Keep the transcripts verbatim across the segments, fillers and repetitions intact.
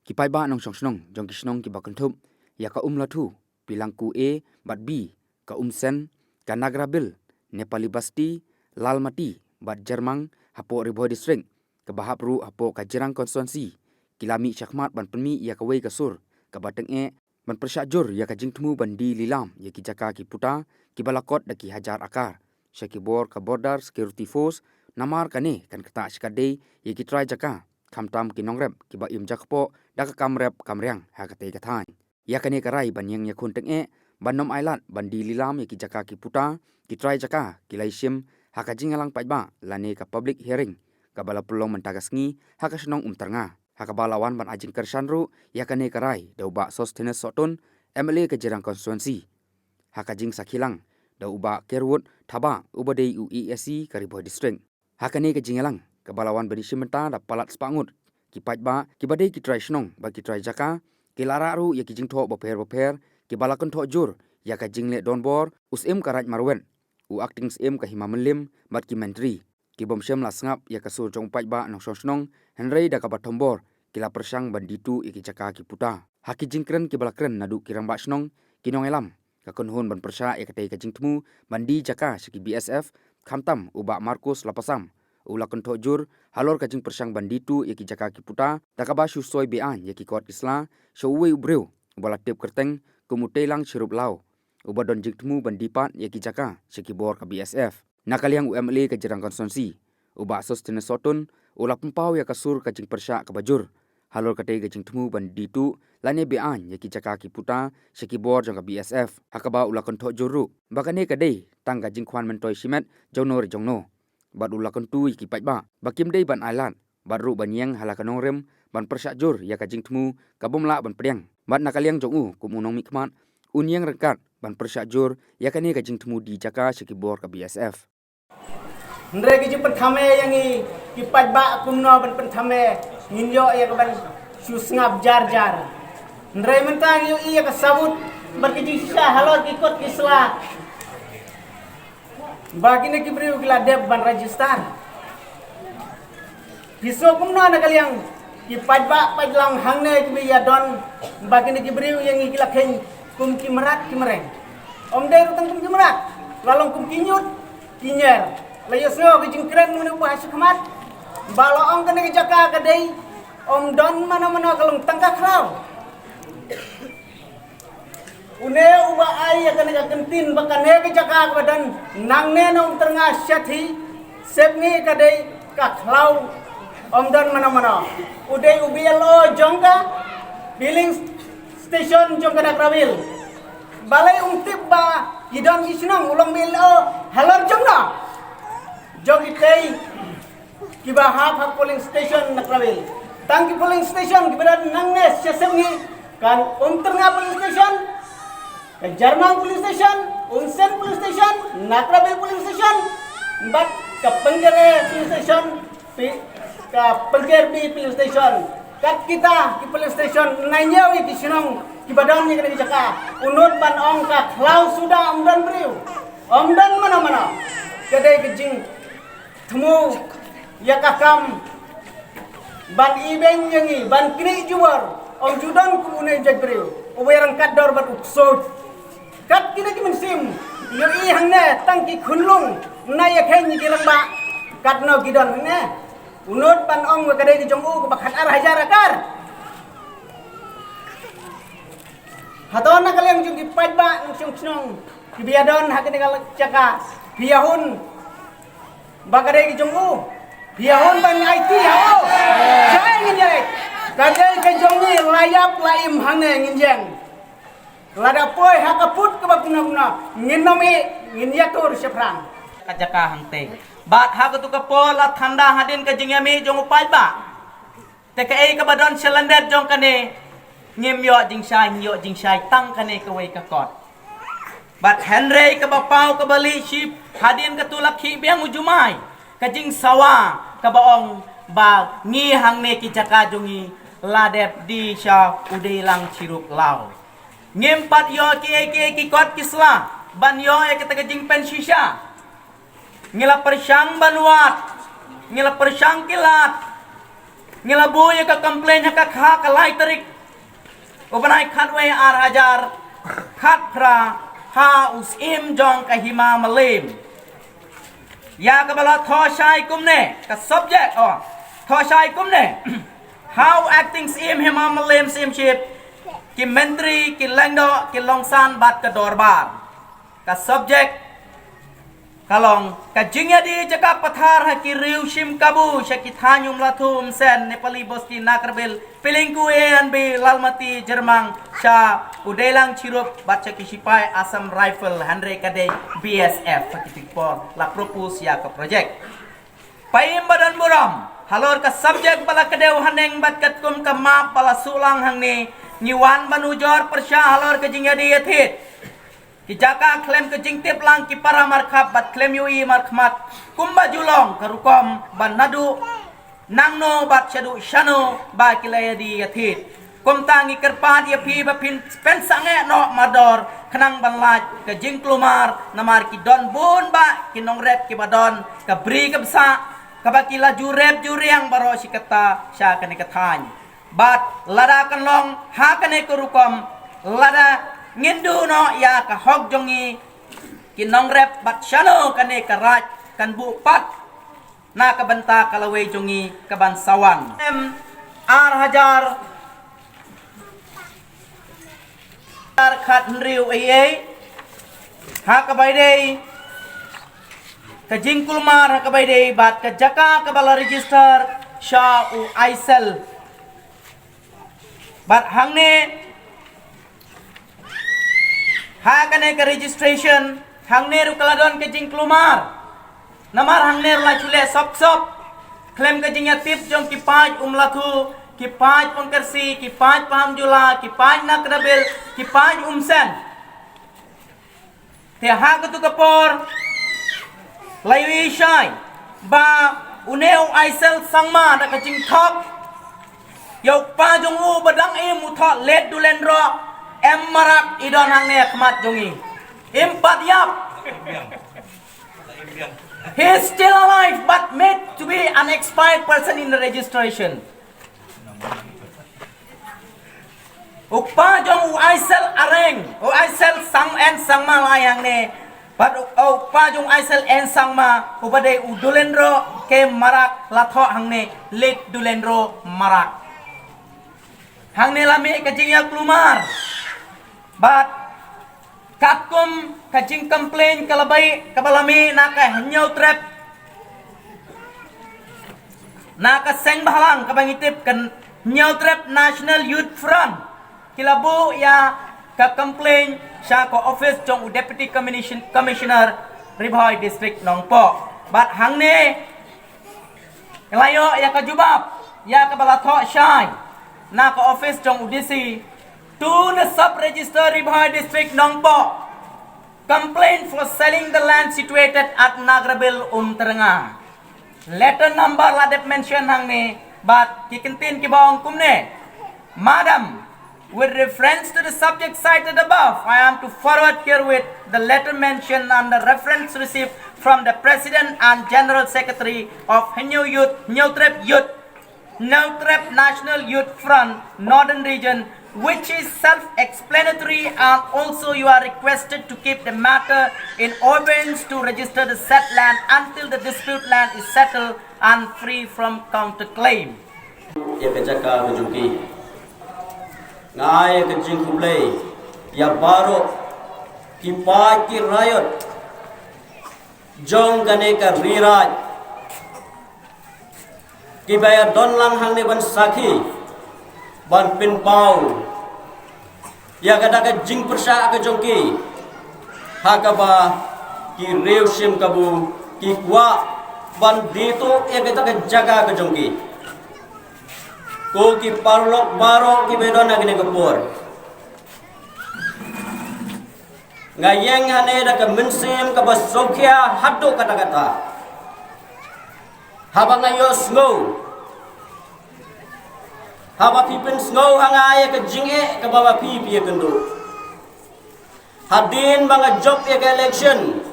Ki paidbah nongshong shnong jong ki shnong kiba kynthup ïa ka Umlathu, Pilangku A bad B, ka Umsen, ka Nagrabil, Nepali Basti, Lalmati bad Jermang hapoh Ri Bhoi District, kaba hap ruh hapoh ka Jirang Constituency, ki la mih shakhmat ban pynmih ïa kawei ka sur kaba tyngeh ban pyrshah jur ïa ka jingthmu ban die lilam ïa ki jaka ki puta kiba la kot da ki hajar akar sha ki bor ka Border Security Force, namar kane kan ktah shikatdei ïa ki trai jaka, khamtam ki nongrep kiba im jakpoh da ka kam rep kam riang ha katei ka thaiñ. Ïa kane ka rai ban ïeng ïakhun tyngeh ban ym ailad ban die lilam ïa ki jaka ki puta, ki trai jaka ki la ïashim ha ka jingïalang paidbah lane ka public hearing kaba la pynlong mynta ka sngi ha ka shnong Umtyrnga, ha kaba la wan ban ai jingkyrshan ruh ïa kane ka rai da u Bah Sosthenes Sohtun, M L A ka Jirang Constituency, ha ka jingsakhi lang da u Bah Kerwood Thabah, uba dei u E A C ka Ri Bhoi District. Ha kane ka jingïalang kaba la wan ban ïashim bynta da palat spah ngut ki paidbah kiba dei ki trai shnong bad ki trai jaka, ki la rah ruh ïa ki jingthoh bapher bapher kiba la kynthoh jur ïa ka jingleh donbor u Syiem ka Raid Marwet, u Acting Syiem ka Hima Mylliem bad ki Myntri. Ki bym shym la sngap ïa ka sur jong u paidbah nongshong shnong, hynrei da kaba thombor ki la pyrshang ban die tuh ïa ki jaka ki puta. Ha ki jingkren kiba la kren naduh ki rangbah shnong, ki nongïalam, ka kynhun ban pyrshah ïa katei ka jingthmu ban die jaka sha ki B S F, khamtam u Bah Marcus Lapasam, u la kynthoh jur halor ka jingpyrshang ban die tuh ïa ki jaka ki puta da kaba shu soi be-aiñ ïa ki kot ki sla sha uwei u briew uba la tip kyrteng kum u Teilang Shirup Law, uba don jingthmu ban die pat ïa ki jaka sha ki bor ka B S F. Na ka liang u M L A ka Jirang Constituency, u Bah Sosthenes Sohtun, u la pynpaw ïa ka sur ka jingpyrshah kaba jur halor katei ka jingthmu ban die tuh lane be-aiñ ïa ki jaka ki puta sha ki bor jong ka B S F, ha kaba u la kynthoh jur ruh ba kane ka dei tang ka jingkhwan myntoi shimet jongno re jongno. Bad u la kyntu ïa ki paidbah ba kim dei ban ailad bad ruh ban ïeng ha la ka nongrim ban pyrshah jur ïa ka jingthmu ka bym lah ban pdiang. Bad na ka liang jong u kum u nongmihkhmat, un ïeng ryngkat ban pyrshah jur ïa kane ka jingthmu die jaka sha ki bor ka B S F. Hynrei ka jingpynthame ïa ngi ki paidbah kumno ban pynthame, ngin ïoh ïa ka ban shu sngap jar jar. Hynrei mynta ngi ïohi ïa ka sabut bad ka jingshisha halor ki kot ki sla ba kine ki briew ki la dep ban register. Phi sngew kumno na ka liang ki paidbah paidlang hangne kiba ïadon ba kine ki briew ïa ngi ki la kheiñ kum ki mrad ki mreng? Ym dei ruh tang kum ki mrad, la long kum ki ñiut ki ñier. La ïohsngew ka jingkren mynne uba ha shakhmat ba la ong kane ka jaka ka dei, ym don mano mano, ka long tang ka khlaw. Une uba ai ïa kane ka kyntien ba kane ka jaka kaba don nangne na Umtyrnga Shathi Sepngi ka dei ka khlaw, ym don mano mano. U dei u B L O jong ka polling station jong ka Nakrabil. Balei um tip ba ki don ki shnong, u long B L O halor jong no, jong kitei kiba hap ha polling station Nakrabil. Tang ki polling station kiba don nangne sha Sepngi, ka Umtyrnga polling station, ka Jermang polling station, Umsen polling station, Nakrabil polling station, bad ka Pengker A polling station, pi-, ka Pengker B polling station. Kat kita ki polling station, nai ñiew ïa ki shnong kiba don ïa kane ka jaka. U nud ban ong ka khlaw suda, ym don briew, ym don mano mano. Ka dei ka jing thmu ïa ka kam ban ibeiñ ïa ngi, ban knieh jubor. Ym ju don kum une u jait briew uba ïarangkat dor bad u ksuid. Kat kine ki mynsiem ïohi hangne tang ki khunlung na ïa kheiñ ïa ki rangbah, katno ki don hangne. U nud ban ong ba ka dei ka jong u kaba khat ar hajar akar. Hato na ka liang jong ki paidbah nongshong shnong kiba ïadon ha kane ka jaka, phi ïahun ba ka dei ka jong u? Phi ïahun ban aiti ha u? Shai ngin ïa, ka dei ka jong ngi, la ïap la im hangne ngin ïeng. Lada poi ha ka put kaba kumno kumno, ngin ym ïeh, ngin ïatur shaphrang. Ka jaka hangtei. Bad ha katu ka por la thngan hadien ka jingïamih jong u paidbah. Te kaei kaba don sha lyndet jong kane? Ngim ïoh jingshai, ngi ïoh jingshai tang kane kawei ka kot. Bad hynrei kaba paw kaba lieh ship, hadien katu la khih biang u jumai, ka jingsawa kaba ong ba ngi hangne ki jaka jong ngi la dep die sha u Deilang Chirup Law. Ngim pat ïoh kiei kiei ki kot ki sla ban ïoh ïa kata ka jingpynshisha. Ngi la pyrshang ban wad, ngi la pyrshang ki lad, Ngi la buh ïa ka complaint ha ka kha ka lai tarik u bnai khatwei ar hajar khatphra ha u Syiem jong ka Hima Mylliem. Ïa kaba la thoh shai kumne ka subject, oh, thoh shai kumne. Ha u acting Syiem Hima Mylliem Syiemship, ki myntri, ki lyngdoh, ki longsan bad ka dorbar. Ka subject ka long ka jingïadie jaka pathar ha ki riew shim kabu sha ki thaiñ Umlathu, Umsen, Nepali Bosti, Nagrbil, Pilingku A and B, Lalmati, Jyrmang, sha u Deilang Chirup bad sha ki shipai Assam Rifle, hynrei ka dei B S F ha kito ki por la propose ïa ka project. Peit ba don burom halor ka subject ba la kdew haneng bad katkum ka map ba la suh lang hangne, ngi wan ban ujor pyrshah halor ka jingïadie ïathied ki jaka khlem ka jingtip lang ki para markhap bad khlem ïohi markhmat kumba ju long ka rukom ba naduh nangno bad shaduh shano ba ki la ïadie ïathied. Kumta ngi kyrpad ïa phi ba phin pynsangeh noh mardor khnang ban lait ka jingkulmar, namar ki don bun bah ki nongrep kiba don ka bri ka bsah kaba ki la ju rep ju riang baroh shi katta sha kane ka thaiñ. Bad lada kan long ha kane ka rukom, lada ngin duh noh ïa ka hok jong ngi, ki nongrep bad shano kane ka raid kan buh pat na ka bynta ka lawei jong ngi kaban sa wan. Em, ar hajar ar khathynriew ei ei ha kaba ïadei ka jingkulmar ha kaba ïadei bad ka jaka kaba la register sha u Aisel. Bad hangne ha kane ka registration hangne ruh ka la don ka jingkulmar. Namar hangne ruh la shu leh sop sop khlem ka jingïatip jong ki paid Umlathu, ki paid Pangkersi, ki paid Pahamjula, ki paid Nagrbil, ki paid Umsen. Te ha katu ka por la ïohi shai ba une u Aisel Sangma da ka jingthok ïa u kpa jong u ba dang im u thoh Let Dulenro, em marak i don hangne ha khmat jong i. Im pat ïap. He is still alive but made to be an expired person in the registration. U kpa jong u Aisel Areng, u Aisel Sang en Sangma la ïa hangne. Bad u, u kpa jong u Aisel en Sangma, u ba dei u Dulenro K Marak la thoh hangne, Let Dulenro Marak. Hangne la mih ka jingïakulmar. Bad katkum ka jingcomplain ka la bai, kaba la mih na ka Hynñiewtrep, na ka seng bhalang kaba ngi tip ka Hynñiewtrep National Youth Front, ki la buh ïa ka complain sha ka office jong u Deputy Commission-, Commissioner Ri Bhoi District Nongpoh. Bad hangne la ïoh ïa ka jubab ïa kaba la thoh shai na ka office jong u D C. To the Sub Register Ri Bhoi District Nongpoh. Complaint for selling the land situated at Nagrabil Umtrnga. Letter number la dep mention hangne bad ki kyntien kiba ong kumne. Madam, with reference to the subject cited above, I am to forward herewith the letter mentioned and the reference received from the President and General Secretary of Hynñiew Youth, Hynñiewtrep Youth, Hynñiewtrep National Youth Front, Northern Region, which is self-explanatory, and also you are requested to keep the matter in abeyance to register the said land until the dispute land is settled and free from counterclaim. Ïa ka jaka ka jong ki. Nga ai ka jingkhublei ïa baroh ki paid ki raïot jong kane ka ri raij kiba ïa don lang hangne ban sakhi, ban pynpaw ïa kata ka jingpyrshah ka jong ki, ha kaba ki riew shim kabu ki kwah ban die tuh ïa kata ka jaka ka jong ki. Ko ki paralok baroh kiba don ha kane ka por, nga ïeng hangne da ka mynsiem kaba sngewkhia haduh katta katta. Haba nga ïohsngew, haba phi pynsngew ha nga ïa ka jingeh kaba ba phi phi ïakynduh. Hadien ba nga jop ïa ka election,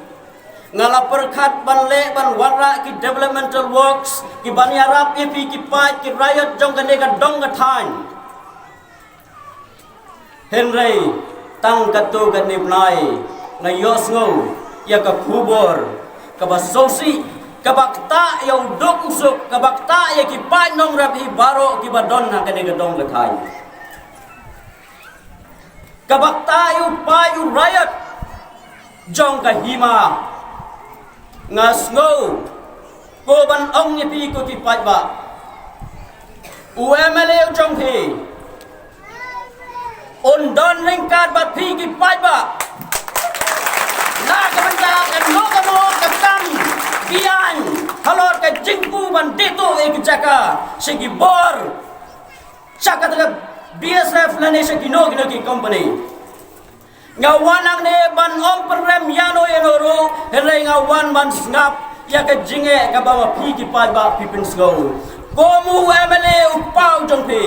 Nga la pyrkhat ban leh ban wanrah ki developmental works ki ban ïarap ïa phi ki paid ki raiot jong kane ka dong ka thaiñ. Hynrei tang katto katne bnai nga ïohsngew ïa ka khubor kaba sngewsih, kaba ktah ïa u duk u suk, kaba ktah ïa ki paid nongrep hi baroh kiba don ha kane ka dong ka thaiñ. Kaba ktah ïa u paid u raiot jong ka hima. Nga sngew ko ban ong ïa phi ko ki paidbah, u M L A u jong phi un don ryngkat bad phi ki paidbah. Na ka bynta kano kano ka kam biang halor ka jingpynbeit ïa ka jaka sha ki bor, sha kata ka B S F lane sha kino kino ki company. Nga wan hangne ban ym pynrem ïano ïano ruh, hynrei nga wan ban sngap ïa ka jingeh kaba ma phi ki paidbah phi pynsngew. Kum u M L A u kpa u jong phi,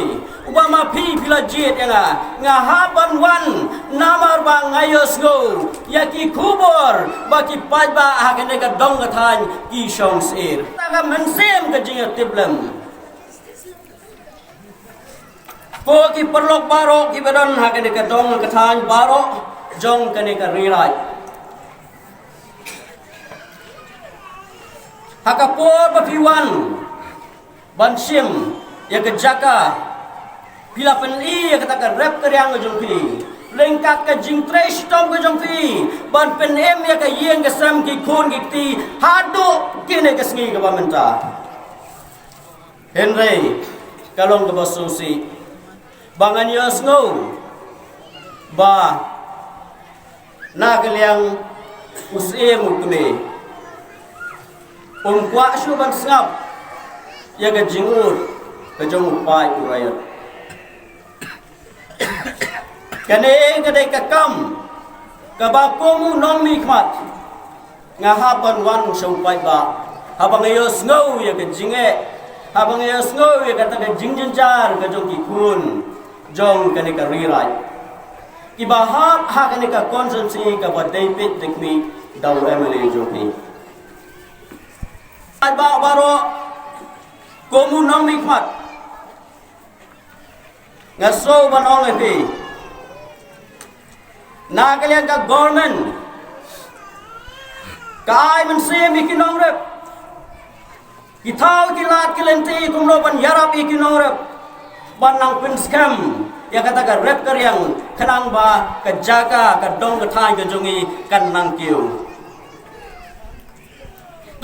uba ma phi phi la jied ïa nga, nga hap ban wan namar ba nga ïohsngew ïa ki khubor ba ki paidbah ha kane ka dong ka thaiñ ki shong syier. Ta ka mynsiem ka jingïatiplem. Ko ki paralok baroh kiba don ha kane ka dong ka thaiñ baroh jong kane ka ri Raij. Ha ka por ba phi wan ban shim ïa ka jaka, phi la pyni ïa kata ka rep ka riang ka jong phi, ryngkat ka jingtrei shitom ka jong phi ban pynim ïa ka ïing ka sem, ki khun ki kti haduh kine ki sngi kiba mynta. Hynrei ka long kaba sngewsih ba ngan ïohsngew ba na ka liang u Syiem u kmie um kwah shuh ban sngap ïa ka jingud ka jong u paid u raiot. Kane ka dei ka kam kaba kum u nongmihkhmat nga hap ban wan sha u paidbah, haba nga ïohsngew ïa ka jingeh, haba nga ïohsngew ïa kata ka jingjynjar ka jong ki khun jong kane ka ri Raij, kiba hap ha kane ka constituency kaba dei peit dei khmih da u M L A jong phi. Paidbah baroh, kum u nongmihkhmat, nga sngew ban ong ïa phi, na ka liang ka government ka ai mynsiem ïa ki nongrep, ki thaw ki lad ki lynti kumno ban ïarap ïa ki nongrep ban nang pynskhem ïa kata ka rep ka riang, khnang ba ka jaka ka dong ka thaiñ ka jong ngi kan nang kiew.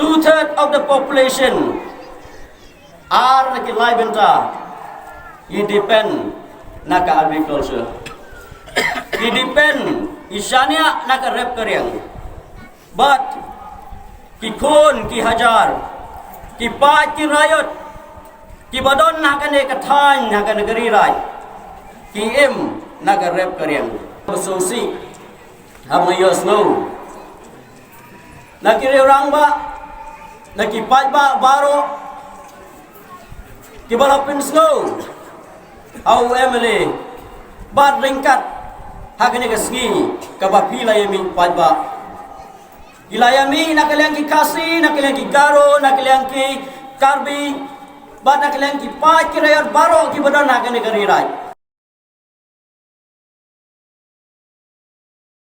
Two third of the population, ar na ki lai bynta, i depend na ka agriculture, i depend, i shaniah na ka rep ka riang. Bad ki khun ki hajar ki paid ki raiot kiba don ha kane ka thaiñ, ha kane ka ri Raij, ki im na ka rep ka riang. Ba sngewsih haba nga ïohsngew na ki rangbah, na ki paidbah baroh kiba la pynsngew ha u M L A bad ryngkat ha kane ka sngi kaba phi la ïa mih paidbah. Ki la ïa mih na ka liang ki Khasi, na ka liang ki Garo, na ka liang ki Karbi, bad na ka liang ki paid ki raiot baroh kiba don ha kane ka ri Raij.